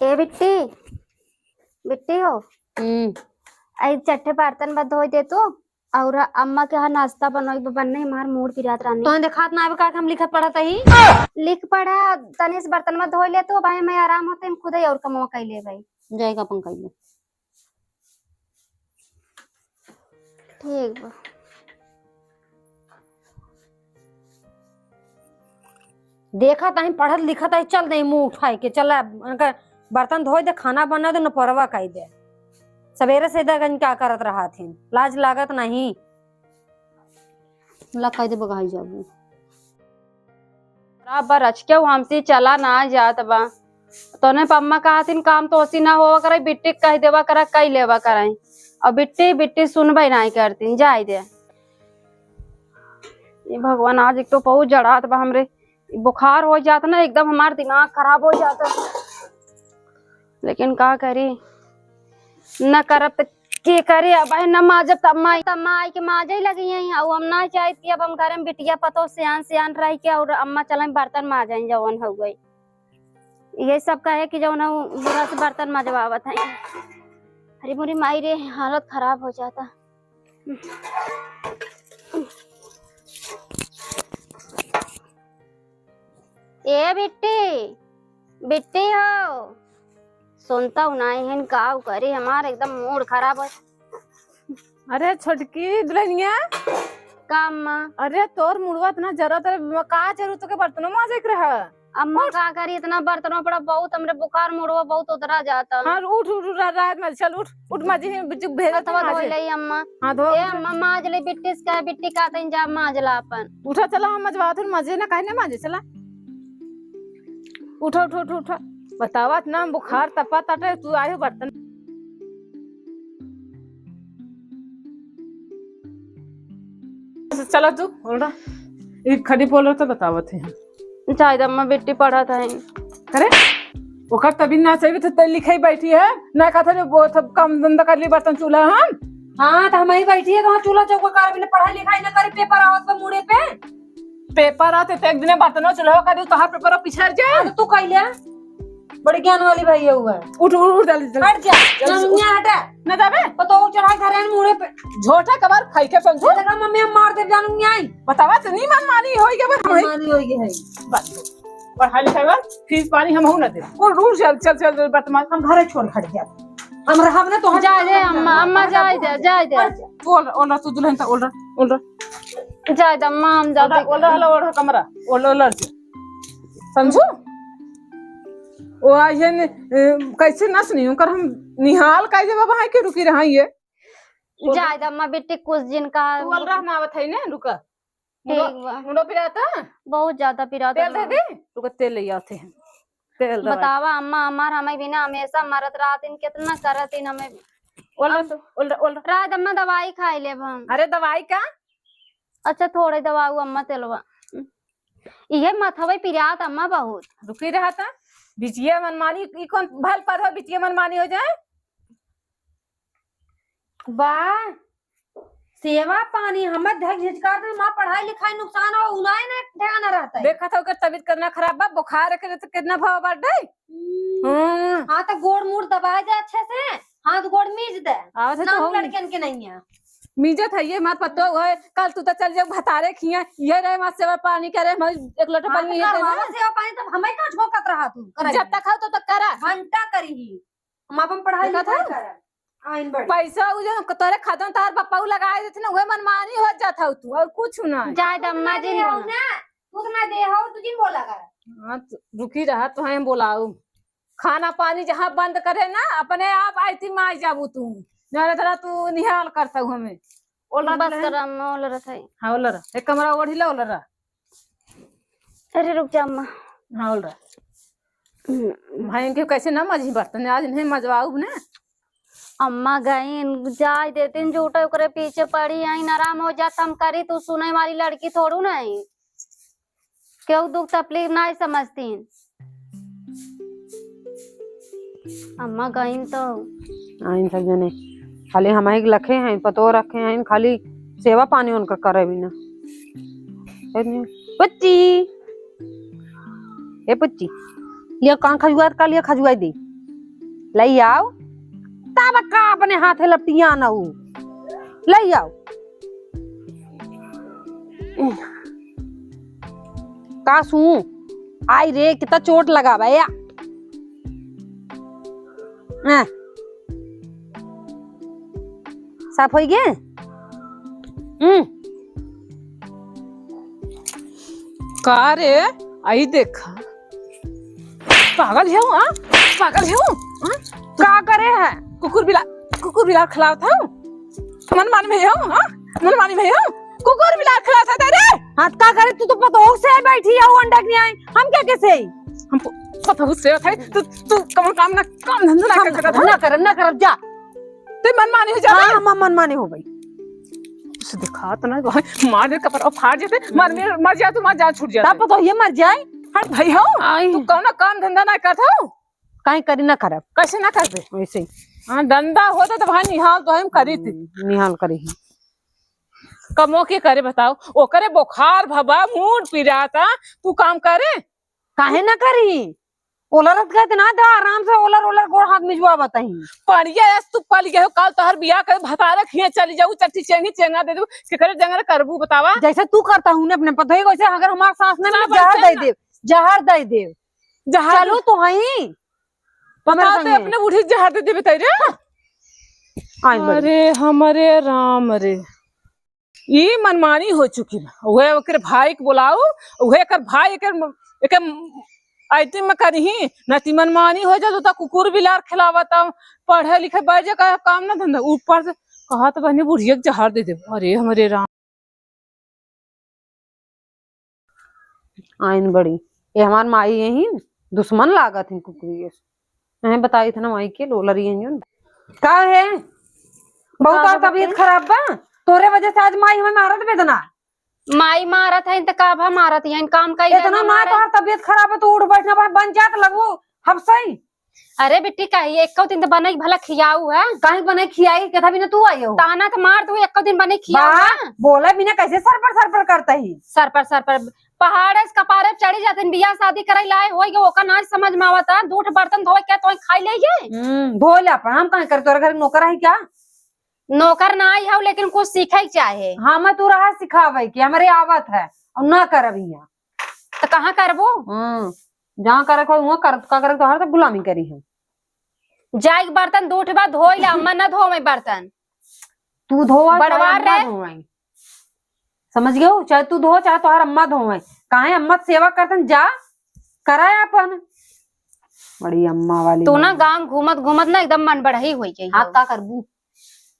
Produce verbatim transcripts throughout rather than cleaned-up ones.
ए बिट्टी, बिट्टी हो। हम्म। आई चट्टे बर्तन बा धोई दे तू, और अम्मा के यहाँ नाश्ता बनोई बा, बनने हमार मूड पिरात रानी। तोहन देखात ना आवे का कि हम लिखत पढ़त ही? लिख पढ़ा, तनी से बर्तन में धोई ले तू, भाई मैं आराम होते हम खुद ही और कमवा कई ले भाई। जाएगा अपन कई ले। ठीक बा। देखा ताही पढ़त लिखत आई, चल दे मुंह उठाए के, चला उनका बर्तन धोए दे, खाना बना दे, नपरवा कई दे। सवेरे से दगन का करत रहा थी, लाज लागत नहीं। ला कई दे बगाई जाबू। बराबर रच के हमसे चला ना जात बा। तोने पम्मा कहतिन काम तो ओसी ना होवा करे, बिट्टी के कह देवा करा, कई लेवा कराई। और बिट्टी, बिट्टी सुनबे नाई करतिन, जाए दे। ये भगवान, आज एक तो बहुत जड़ात बा हमरे, बुखार हो जात ना, एकदम हमार दिमाग खराब हो जाता। लेकिन का करी, न करब त के करी? अब है न माजब त माई, त माई के माजे लगी है। अब हम ना चाहती, अब हम घर में बिटिया पतो सियान सियान रह के और अम्मा चलें बर्तन माजें जवन हो गई। ये सब कहे कि जवन है उ बूढ़ा से बर्तन मजवावत है। अरे मोरी माई रे, हालत खराब हो जाता। ए बिट्टी, बिट्टी हो, सुनता हूँ ना, एहन काव करी, हमार एकदम मूड खराब हो। अरे छोटकी दुल्हनिया। का अम्मा? अरे तोर मुड़वा इतना जरा तर, का जरूरत के बर्तनों माजे के रहा? अम्मा उठ। का करी, इतना बर्तनों पड़ा, बहुत हमरे बुखार, मुड़वा बहुत उतरा जाता। हाँ, उठ, उठ, उठ, रा-, रात में चल, उठ, उठ, माजी, बिट्टी भेजा हथवा धोई ले अम्मा। हाँ, धो, ए उठ। अम्मा, माज ले बिट्टी से कहे, बिट्टी का तइन जा माज ला अपन। उठा, चला, हम मजवा, तू मजे ना, काहे ना माजे, चला। उठा, उठा, उठा, उठा। बतावा, इतना बुखार तपा ताटे, तू आयो बर्तन। चला तू, ओल्डा। ई खड़ी बोलो तो बतावत है। जाए द अम्मा, बिट्टी पढ़त है। अरे, ओकर तभी ना चाहिए तो तै लिखे बैठी है, ना कहत है वो सब काम धंधा कर ली, बर्तन चूल्हा हम। हाँ, तो हम ही बैठी है, तो हाँ चूल्हा चौका कर भी ना, पढ़ाई लिखाई ना करे, पेपर आवत बा मुड़े पे। पेपर आते तो एक दिन बर्तन चूल्हा कर दी, तोहार पेपर पिछड़ जाए। हाँ, तो तू कह लिया, बड़ी ज्ञान वाली भाई है हुआ। उठ, उठ, उठ, जल्दी, जल्दी। हट जा, जल्दी, जल्दी, उठ। यहाँ हटा। ना जाबे? पतोह चढ़ाई धरे हैं मुड़े पे। झोटा कबार खाई के समझो। देखा मम्मी, हम मार दे जानू नहीं आई। बतावा तो नहीं मनमानी होई के बस हम मनमानी होई के है। बस। पढ़ाई लिखाई बा, फीस पानी हम हूं ना दे। उठ, उठ, चल, चल, चल, चल, बर्तन माज। हम घरे छोड़ खड़ गया। हम रहब ना तो हम जा, जा, अम्मा, अम्मा, जा, जा, जा, जा। ओल्डा, ओल्डा, तू दुल्हन ता, ओल्डा, ओल्डा। जा, जा, अम्मा, हम जाते। ओल्डा, ओल्डा, ओल्डा, ओल्डा कमरा, ओल्डा, ओल्डा से। समझो? ओ, आ, ये ने, ए, कैसे ना सुनी, ओकर हम निहाल काहे जब वहाँ के रुकी रहा ये। जाए द अम्मा, बिट्टी कुछ दिन का तू बोल रहा ना आवत है ने, रुका। ठीक मुंडो, बा। मुंडो पिराता? बहुत ज्यादा पिराता तेल दे बा। दे, रुका, तेल ले आते हैं। तेल दवाई। बतावा अम्मा, हमार हमें बिना हमेशा मरत रहत इन, कितना करत इन हमें। ओल्डा, अब ओल्डा, ओल्डा। रात अम्मा दवाई खाई लेब हम। अरे दवाई का? अच्छा, थोड़े दवाऊ अम्मा तेलवा। इहे मथवे पिरात अम्मा बहुत। रुकी रहा था। बिटिया मनमानी, ई कौन भल पद हो, बिटिया मनमानी हो जाए? बा, सेवा पानी हमर धक झिझकार दे, माँ पढ़ाई लिखाई नुकसान हो, उनाए ना ठिकाना रहता है। देखा था ओकर तबीयत कितना खराब बा, बुखार के तो कितना भाव बाटे। हम्म। हम्म। हाँ, तो गोड़ मुड़ दबाए दे अच्छे से, हाथ गोड़ मीज दे। आवत है तो नाम हो। लड़कन के नहीं है। मीजत है ये मार पत्तो है, कल तू तो चल जाओ भतारे खिया, ये रहे मार सेवा पानी करे, हम एक लोटा हाँ, पानी तो ये करवा देना। लो सेवा पानी, तब हमें का झोंकत रहा तू, करे। जब तक हो तब तक करा। घंटा करी ही। हम अपन पढ़ाई देखा लिखाई था? करब। आइन बड़ी। पैसा उ जो तोरे खदन तार बप्पा उ लगाए देथे ना, उहे मनमानी हो जात हौ तू, और कुछ ना। जाए द अम्मा जी, उतना देहौ ना। ना, उतना देहौ, तू जिन बोला कर। हाँ, तो रुकी रहा, तो हम बोलाऊ। खाना पानी जहाँ बंद करे ना, अपने आप आइती माई जाबू तू। जाने तरह तू निहाल करता हूँ हमें। ओला बस दुल्हन। कर अम्मा, ओला रखाई। हाँ, ओला रह। एक कमरा ओढ़ी ला, ओला रह। अरे रुक जा अम्मा। हाँ, ओला रह। हम्म। भाई इनके कैसे ना मजी बर्तन, आज इन्हें मजवाऊ ना। अम्मा गईन, जाए देतीन, झूठे ओकरे पीछे पड़ी आइन, आराम हो जात, हम करी, तू सुने वाली लड़की थोड़ू नहीं। केहू दुख तकलीफ नहीं समझतीन। अम्मा गईन तो। आइन सब जने, खाली हमारे के लखे हैं, पतो रखे हैं, खाली सेवा पानी उनका करे बिना। पुच्ची, ए पुच्ची, लिया कहाँ खजुआत का लिया खजुआई दी। लई आओ। तब का अपने हाथे लपटिया न हो। लई आओ। का सू? आई रे, कितना चोट लगा बा या। हैं। साफ होई गे? हम्म। का रे? आई देखा। पागल है वो, हाँ? पागल है वो, हाँ? का करे है? कुकुर बिला-, कुकुर बिलार खिलावत हौ? मनमानी भई हौ, हाँ? मनमानी भई हौ? कुकुर बिलार खिलावत हौ रे? हाँ, का करे? तू तो पतोह से बैठी है, वो अंडा के नहीं आई। हम क्या कैसे आई? हम प-, पतोह से है, तू, तू कम काम ना, काम धंधा ना हम कर सकत हौ? ना करब, ना करब, जा। ते मनमानी हो जाबे? हाँ, हम मनमानी हो गई। कुछ दिखात ना, भाई, मार दे कपड़ा फाड़ जेते, मार, मर, मर जा तू, मार, जान छूट जाते। तब तो ये मर जाए। हट भई हौ, आई। तू कौनो काम धंधा ना करत हौ? काहे करी ना करब? कैसे ना करबे? वैसे ही। हाँ, डंडा होता तो भाई निहाल तो हम करी थी। हम्म, निहाल करी ही। कमो के करे बताओ, ओकरे बुखार भवा, मूड़ पिराता, तू काम करे? काहे ना करी? ओलरत गए त ना दा, आराम से ओलर ओलर गोड़ हाथ मिजवावत ही। पड़िया एस तू पल गए हो, काल तोहर बियाह करे भतारे खिए चली जाऊ, चट्टी चेंगी चेंगा दे दू, केकरे जंगल करबू बतावा? जैसे तू करता हूँ ना अपने पतोही, वैसे अगर हमार सास ना सास मिले, जहर वैसे दे ना। दे, जहर दे दे। जहर चलो दे। तो हई। पता हमरा तो संगे। अपने बूढ़ी जहर दे देबे तैरे। हाँ। आइन बड़ी। अरे हमरे राम रे, ई मनमानी हो चुकी बा। उहे ओकर भाई के बोलाऊ, उहे एकर भाई एकर म-, एकर म-, आइती में करिही, ना ती मनमानी हो जा, तो कुकुर बिलार खिलावत, पढ़े लिखे बैठ जा, का काम ना धंधा, ऊपर से कहत बहनी बुढ़िया के जहर दे देबो। अरे हमरे राम। आइन बड़ी, ये हमार माई यही दुश्मन लागत है कुकुरिये से। नहीं बताई था ना माई के, लोलर ये जौन। का है? बहुत का और है तबीयत बच्चे? खराब बा। तोरे वजह से आज माई हमें मारत बेदना। माई मारत है त का भा मारत है, काम का इतना ना मारे। तोहर तबीयत खराब है तो उठ बैठना बा, बन जात लगू हबसई। अरे बिट्टी, काहे एको दिन त बनई भला खियाऊ है? काहे बनई खियाई? केथा बिना तू आयो? ताना त मार तू, एको दिन बनई खियाऊ बा, है? बोला बिना कैसे सरपर सरपर करता ही? सरपर सरपर पहाड़े से कपारे चढ़ी जाते हैं, बियाह शादी करे लाए होई गए, ओका ना समझ में आवता, दूठ बर्तन धोए के तो खाई ले ये। हम्म, धो ले अपन, हम काहे करे, तोरे घर नौकर है क्या? नौकर ना आई हऊ, लेकिन कुछ सीखे के चाहे। हाँ, मैं तू रहा सिखावे के, हमरे आवत है, और ना करब यहाँ। तो कहाँ करबो? हम्म, जहाँ करे को वहाँ कर, का करे, तोहर तो गुलामी करी है। जाई के बर्तन दूठ बा धोई ला, अम्मा ना धोवे बर्तन। तू धोवा, चाहे बड़वार अम्मा रे। धोवे। समझ गयो? चाहे तू धो, चाहे तोहार अम्मा धोवे। काहे अम्मा सेवा करतन, जा, कराए अपन। बड़ी अम्मा वाली तू ना बात। गाँव घूमत घूमत ना एकदम मन बढ़ई होई गई हाँ, हो। का करबू?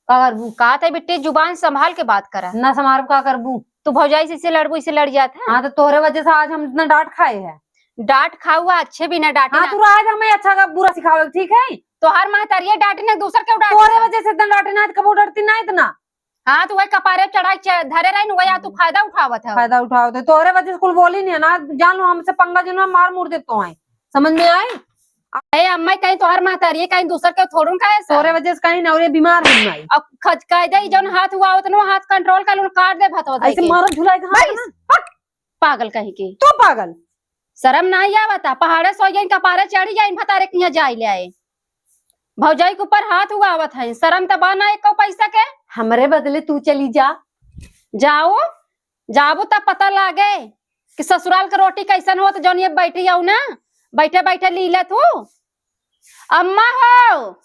का करबू? का थे बिट्टी, जुबान संभाल के बात करा। ना संभाल, का करबू? तू भौजाई से इसे लड़बू, इसे लड़ जात है। हाँ, तो तोहरे वजह से आज हम इतना डांट खाए हैं। डांट खाऊ, अच्छे भी ना डांटे हाँ, ना। तू आज हमें अच्छा का बुरा सिखावे, ठीक है? तोहार महतारिये डांटे ना, दूसर के डांटे तोहरे ना। वजह से इतना डांटे ना, कबो डरती ना इतना। हाँ, तो वही कपारे चढ़ाई च-, धरे रही न, वही आ तू फायदा उठावत है। फायदा उठावत है। तोहरे वजह से कुल बोली नहीं है ना, जान लो हमसे पंगा जिन मार मुड़ देतो है। समझ में आई? ए अम्मा, कहीं तोहर महतारी है, कहीं दूसर के थोड़ू न कहे सा। तोहरे वजह से कहीं ना, और ये बीमार हो जाई। अब खज-, कह दे, जौन हाथ हुआ होत न, हाथ control कर लो, काट दे भतवा ऐसे के। मारो झुलाई के हाथ बस, ना। हट। पागल कहीं के। तू पागल। शर्म नाही आवता, पहाड़े सो जाइन, कपारे चढ़ी जाइन, भतारे के यहाँ जाई ले आए। भौजाई के ऊपर हाथ उगावत है, शर्म त बा ना एको पैसा के। हमरे बदले तू चली जा। जाओ, जाबू तब पता लागे कि ससुराल के रोटी कैसन होत, जौन ये बैठी आऊ ना, बैठे बैठे लीलत हूँ। अम्मा हो,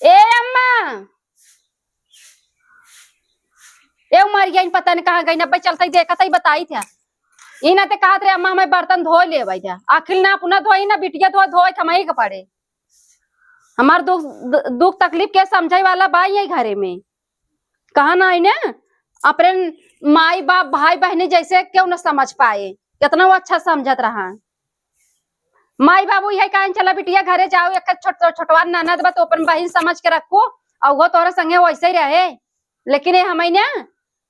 ए अम्मा, ए मर गई, पता नहीं कहाँ गई, नब्बे चलते ही देखत ही बताई था। ई ना ते कहत रहे, "अम्मा, हमें बर्तन धोए ले भाई जा।" आखिर ना अपना धोई, ना बिटिया धोए, धोए के हमें के पड़े। हमार दुख, दु-, दुख तकलीफ के समझे वाला बा यही घरे में। कहा ना इन्हें, अपने माई बाप, भाई बहनी जैसे क्यों न समझ पाए, कितना वो अच्छा समझत रहा। माई बाबू यही कहें, "चला बिटिया घरे जाओ, एक छोट, छोटवा ननद बा, तो अपन बहिन समझ के रखो, और वो तोहरे संगे वैसे ही रहे।" लेकिन ये हमें ना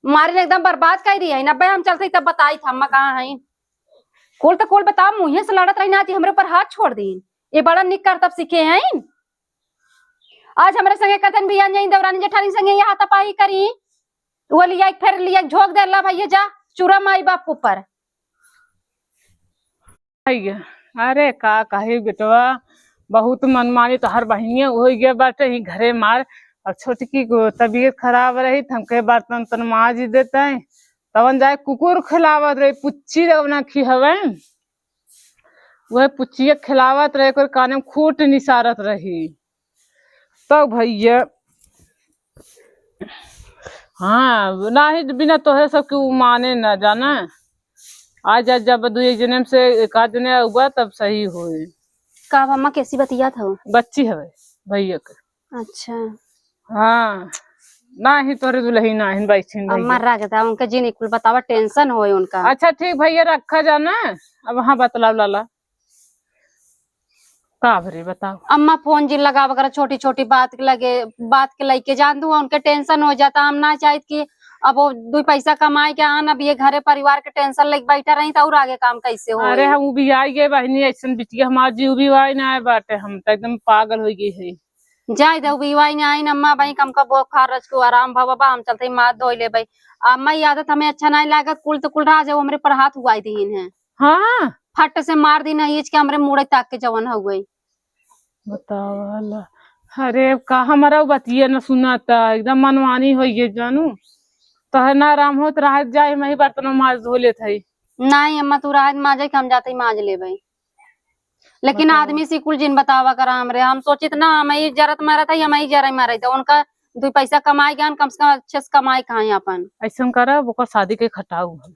मारे ने एकदम बर्बाद कर दिया है। नब्बे हम चलते तब बताई था, अम्मा कहाँ है। कुल तो कुल बताओ, मुँहे से लड़त रही ना, आज हमरे ऊपर हाथ छोड़ दीन। ये बड़ा निक करतब सीखे हैं। आज हमरे संगे कतन भी जाई, देवरानी जेठानी संगे ये हाथापाई करी, वो लिया एक फेर लिया एक झोंक दे, "ला भैया जा, चूरा माई बाप के ऊपर।" भैया, अरे का कही बेटवा, बहुत मनमानी तोहर बहिनिया होइ गया बाटे ही घरे मार। और छोटकी को तबीयत खराब रही, त हमके बर्तन तन माज देते हैं। तवन जाए कुकुर खिलावत रही, पुच्ची जब ना खिहवे, वह पुच्चिया खिलावत रहे, ओकर काने में खूट निसारत रही। तब भैया, हाँ, नाही बिना तोहरे सबके उ माने ना जाना। आज, आज जब दू एक जने में से एक आध जने अउबा तब सही होई। का अम्मा कैसी बतियात हो? बच्ची हवे भैया के। अच्छा। हाँ, नाही तोहरे दुलही नाही बैठिन अम्मा भैया। रख दा, उनके जिन कुल बतावा, tension होई उनका। अच्छा ठीक भैया, रखा जाना। अब हाँ बतलाव लाला। का भरे बताओ। अम्मा फोन जिन लगावा करा छोटी छोटी बात के लगे, बात के लइके जान दू, उनके tension हो जाता। हम ना चाहित कि अब वो दुई पैसा कमाए के आन, अब ये घरे परिवार के tension लेके बैठा रही तो और आगे काम कैसे हो? अरे हम उबियाई गए बहिनी, ऐसन बिटिया हमार जीव भी वाई ना आए बाटे, हम तो एकदम पागल हो गई है। जाए दे उबियाई ना आई ना अम्मा, भाई हमका बोखार रच के आराम भवा बा, हम चलते माथ धोई लेबे। अम्मा ये आदत हमें अच्छा नहीं लागत, कुल तो कुल रहा जाओ हमरे पर हाथ हुआई दीन है। हाँ। फट से मार दी ना, ईच के हमरे मुड़े ताक के जवन हो गई। बतावा ला। अरे, अब का हमारा बतिया न सुनाता, एकदम मनमानी होई गई जानू। तोहर ना आराम होत, रहत जाए, हम ही बर्तन माज धो लेत हई। नहीं अम्मा, तू रहत माजे के हम जाते ही माज लेबे। लेकिन बतावा। आदमी से कुल जिन बतावा करा हमरे, हम सोचित ना, हम ही जरत मरत है, हम ही जरे मरत है। उनका दुई पैसा कमाए के आन, कम से कम अच्छे से कमाए खाए अपन। ऐसन करब, ओकर शादी के खटाऊ हम।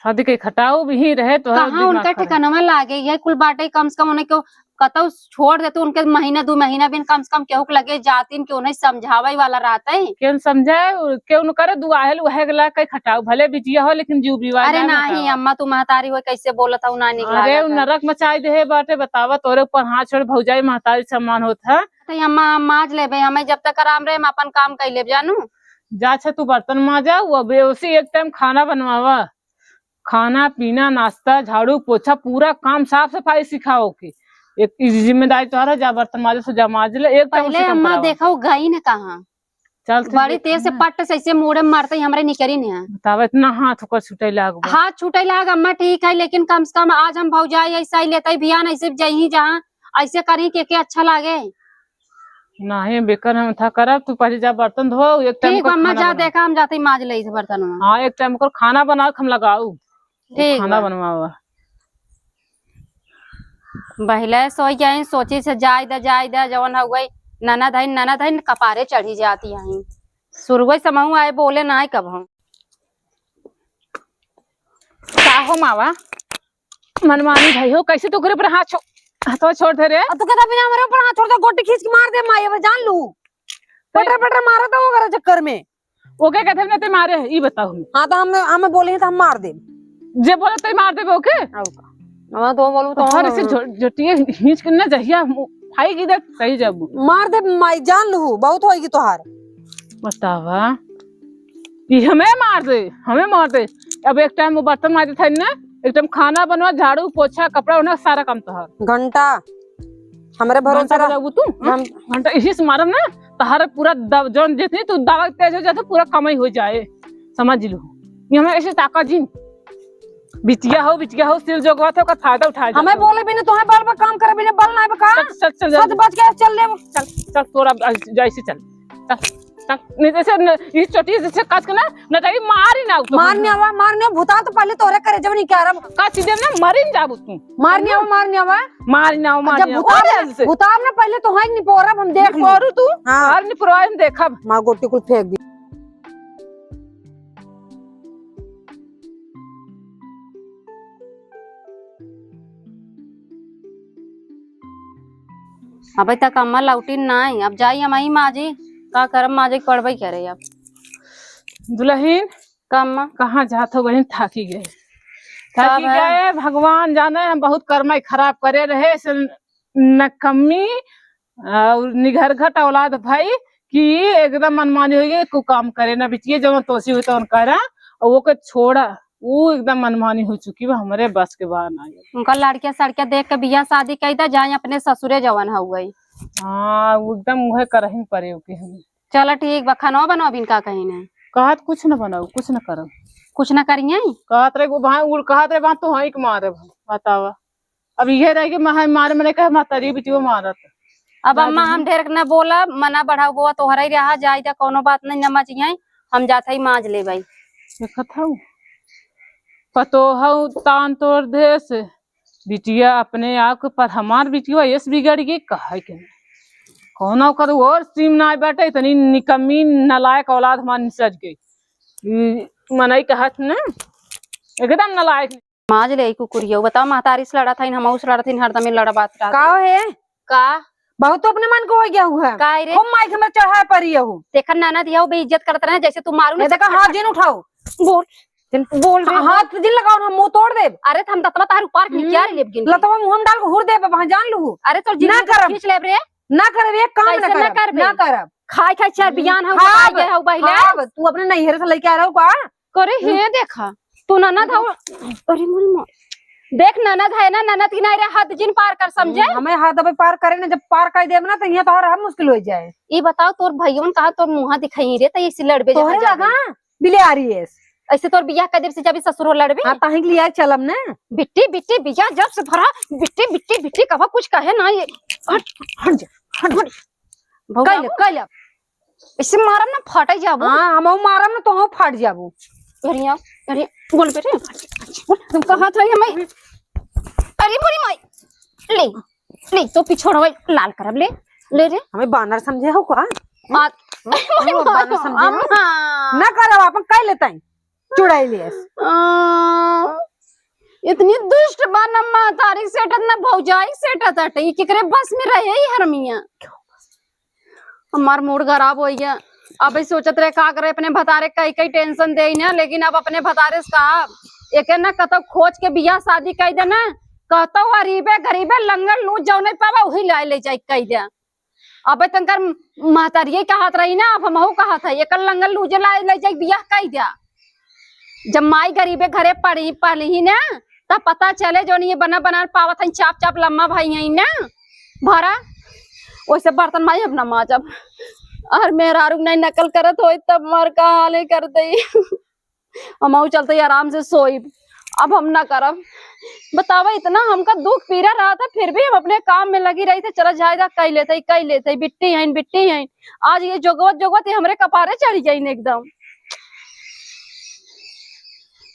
शादी के खटाऊ भी ही रहे तो कहाँ उनका ठिकानवा लागे, ये कुल बाटे, कम से कम उन्हें क्यों कतौ छोड़ देते, उनके महीना दो महीना बिन कम से कम केहू के लगे जातिन के उन्हें समझावे वाला रहते। केन समझाए, केहू न करे, दुआहेल उहे गला कई खटाऊ, भले बिटिया हो लेकिन जीव विवाह अरे ना नहीं होता। अम्मा, तू महतारी हो, कैसे बोलत हऊ, ना निक अरे लागत उ है। नरक मचाई देहे बाटे, बतावा, तोरे ऊपर हाथ छोड़ भौजाई महतारी सम्मान होत है। तो अम्मा, हम माज लेबे, हमें जब तक आराम रहे, हम अपन काम कर लेब, जानू। जा छे तू बर्तन माजा, वो बेहोशी एक टाइम खाना बनवावा। खाना पीना, नाश्ता, झाड़ू, पोछा, पूरा काम, साफ सफाई सिखाओ के। एक ई जिम्मेदारी तोहरा, जा बर्तन माजे से जा माज ले, एक टाइम पहले उसे काम अम्मा करावा। देखो गई न कहाँ। चल ठीक बड़ी है, तेज से ना। पट से ऐसे मुड़े मारते ही हमरे निकरी नहीं है। बतावा, इतना हाथ ओकर छूटे लाग बा। हाथ छूटे लाग अम्मा, ठीक है, लेकिन कम से कम आज हम भौजाई ऐसा ही लेते ही बिहान ऐसे जही जहाँ ऐसे करी के, के अच्छा लागे। नाही बेकर हम था करब, तू पहले जा बर्तन धो, एक टाइम ठीक का बा, अम्मा, खाना जा बना। देखा, हम जाते ही माज ले इस बर्तन में। हाँ, एक टाइम ओकर खाना बना के हम लगाऊ। ठीक खाना बा। बनवावा। बहिले सोई गई, सोची से जाय दे, जाय दे, जवन हो गई, ननद है, ननद है, कपारे चढ़ी जाती है। शुरुए से महू आए बोले ना कब हम। का हो मावा, मनमानी भाई हो, कैसे तू ओकरे पर हाथ छो-, हाथवा छोड़ दे रे? अब तू कहता बिना हमरे ऊपर हाथ छोड़ दे, गोटी खींच के मार दे माई, अब जान लू। तो पटर पटर मारा था वो करे चक्कर में। ओके कहते ना ते मारे, ई बताओ हमें। हाँ, तो हम, हमें बोले हैं तो हम मार दे। जे बोले ते मार देबे ओके? आओ का। हम तो बोलू तो तोहर हम से झो-, झोटिए खींच के ना जहिया मु-, खाई की देख, सही जाबू। मार दे माई, जान लू, बहुत होएगी तोहार। बतावा, ई हमें मार दे, हमें मार दे। अब एक टाइम वो बर्तन माजे थे ना, एक टाइम खाना बनवा, झाड़ू, पोछा, कपड़ा, उन्हें सारा काम तोहार। घंटा, हमरे भरोसे घंटा रह। बजाबू तू, हाँ? हम घंटा इसी से मारब ना, तोहार पूरा दब-, जौन जितनी तू दवा तेज हो जाए तो पूरा कमाई हो जाए, समझ लू। ये हमें ऐसे ताका जिन। बिटिया हो, बिटिया हो, सिर जोगवा थे, ओकर फायदा उठाए हमें जाता। बोले बिना तोहे बल पर काम करे बिना बल ना बका। चल, चल, चल, सच जल्दी। बच के चल ले। चल, चल, तोरा अब जैसे चल। चल, चल। नहीं जैसे न, इस चोटी जैसे कस के ना, न तो मार ही ना तू। मार नहीं आवा, मार नहीं आवा, भूता तो पहले तोरे करे जब नहीं कह रहा। कस दे ना, मर ही जाबू तू। मार नहीं आवा, मार नहीं आवा। मार नहीं आवा, मार जब नहीं आवा। भूता अरे ना, जैसे। भूता ना पहले तो है नहीं पोरब हम देख ली। पोरू तू? हाँ। और नहीं पोरवा हम देखब। माँ गोटी कुल फेंक दी। अबे तक अम्मा लौटी नाई, अब जाई हम ही माजी, का करब माजे के पड़बे करे अब। दुलहिन, का अम्मा? कहाँ जात हो बहिन, थाकी गए, का थाकी भा? गए, भगवान जाने हम बहुत कर्मा खराब करे रहे, से नकम्मी और निघरघट औलाद भाई कि एकदम मनमानी हो गई, को काम करे ना बिटिए, जवन तोसी हुई तवन करा, और ओके छोड़ा, ऊ एकदम मनमानी हो चुकी बा, हमरे बस के बाहर ना गई। उनका लड़किया सड़किया देख के बियाह शादी कई दा, जाए अपने ससुरे जवन हो गई। हाँ, ऊ एकदम उहे करहिन परे ओके हमें। चलो ठीक बा, खानवा बनाओ बिन का कहीं ने। कहत कुछ न बनाऊ, कुछ न करब। कुछ न करिए? कहत रहे वो भाई उड़, कहत रहे वहाँ तो हाँ एक मारे भाई, बतावा। अब इहे रह के महा-, मारे मरे कहे महतारी बिटियो मारत। अब अम्मा, हम ढेर न बोलब, मना बढ़ाऊ बोआ, तोहरा ही रहा, जाई जा, कौनो बात नहीं, न मचियाई, हम जात हई माज लेबई। देखत हऊ, पतोहऊ तान तोड़ देस, बिटिया अपने आप के, पर हमार बिटिया ऐस बिगड़ गई, कहे के नहीं। कौनो कर और सीम ना बैठे, इतनी निकम्मी नलायक औलाद हमार निसज गई। ई मनई कहत न, एकदम नलायक। माज ले कुकुरियो, बताओ, महतारी से लड़त हईन, हमहू से लड़त हईन, हरदम ही लड़बात रहत। का हे? का? बहुत तो अपने मन को हो गया हुआ है। का रे? खूब माइक में चढ़ा परी हूँ। देखा ननद यहू बेइज्जत करत रहे, जैसे तू मारू ना ये देखा, हाथ जिन उठाओ। बोल, बोल रे, हाँ, बोल। हाथ जिन लगाओ ना, मुंह तोड़ देब। अरे, त हम दतवा तार उपार के हम्म। निकाल लेब गिन के। लतवा मुंह में डाल के हुर देब, वहाँ जान लू। अरे, तोर जिन ना के करब। खींच लेब रे। ना करब, एक काम ना कैसे ना करब, करबे? ना करब। खाए खाए चार हम्म। बियान हऊ, खाब, खाए गए हऊ बहिले। खाब, तू अपने नैहर से लेके आ रहो का? करे हम्म। हे देखा, तू ननद हऊ। अरे मोरी माँ, देख ननद है ना, ननद की नहीं रे, हद जिन पार कर समझे। हम्म, हमें हद अबे पार करे ना, जब पार कर देब ना तो यहाँ तोहर हम मुश्किल हो जाए। ई बताओ तोर भइयोन कहाँ तोर मुँह दिखाई रे, त इसी लड़बे तोहरे जहाँ जाबे। लगा बिलारी एस। ऐसे तोर बियाह कर देब से जब ससुरो लड़बे। हाँ, ताही के लिए चलब ना। बिट्टी, बिट्टी, बिया जब से भरा, बिट्टी, बिट्टी, बिट्टी, कबो कुछ कहे ना ये। हट, हट जा, हट, हट। भौजाई। कैले, कैले। इसे मारब ना, फाटे जाबो। हाँ, हमहू मारब ना, तोहू फाट जाबो। अरे यार, अरे, बोल बेटे, बोल, तुम कहा था हमें? अरे मोरी माई, ले, ले, तो पिछोड़वा लाल करब, ले, ले रे। हमें बानर समझे हो का? आ, हम्म? हमें हमें बानर बानर, समझे हो? अम्मा। ना करब, अपन कह लेते हैं। चुड़ैल एस। आ, इतनी दुष्ट बा न महतारी सेटत न भौजाई सेटत हटे, ई केकरे बस में रहे ई हरमिया। हमार मूड खराब होइ गया। अब ई सोचत रहे का करे, अपने भतारे कई कई टेंशन देई ना, लेकिन अब अपने भतारे से कहा, एके ना कतौ खोज के बियाह शादी कई दे ना, कहतौ गरीबे गरीबे लंगड़ लूज जौने पावा वही ले ले जाई कई दे। अबे तनकर महतारिये कहत रही ना, अब हमहू कहत है, एकर लंगल लूजे ला, ले जाई बियाह कई द्या। जब माई गरीबे घरे पड़ी, पली ही ना, तब पता चले जौन ये बना बना पावत हैं, चाप चाप लम्मा भाई हैं ना, भरा। ओइसे बर्तन माई अब ना माजब। और मेहरारू नहीं नकल करत होई, तब मार का हाले कर दई। हमहू चलते ही आराम से सोइब। अब हम ना करब। बतावा, इतना हमका दुख पीरा रहा था, फिर भी हम अपने काम में लगी रही थे, चला जाए जा, कई लेते ही, कई लेते ही, बिट्टी हैं, बिट्टी हैं। आज ये जोगवत, जोगवत ये हमरे कपारे चढ़ी गई एकदम।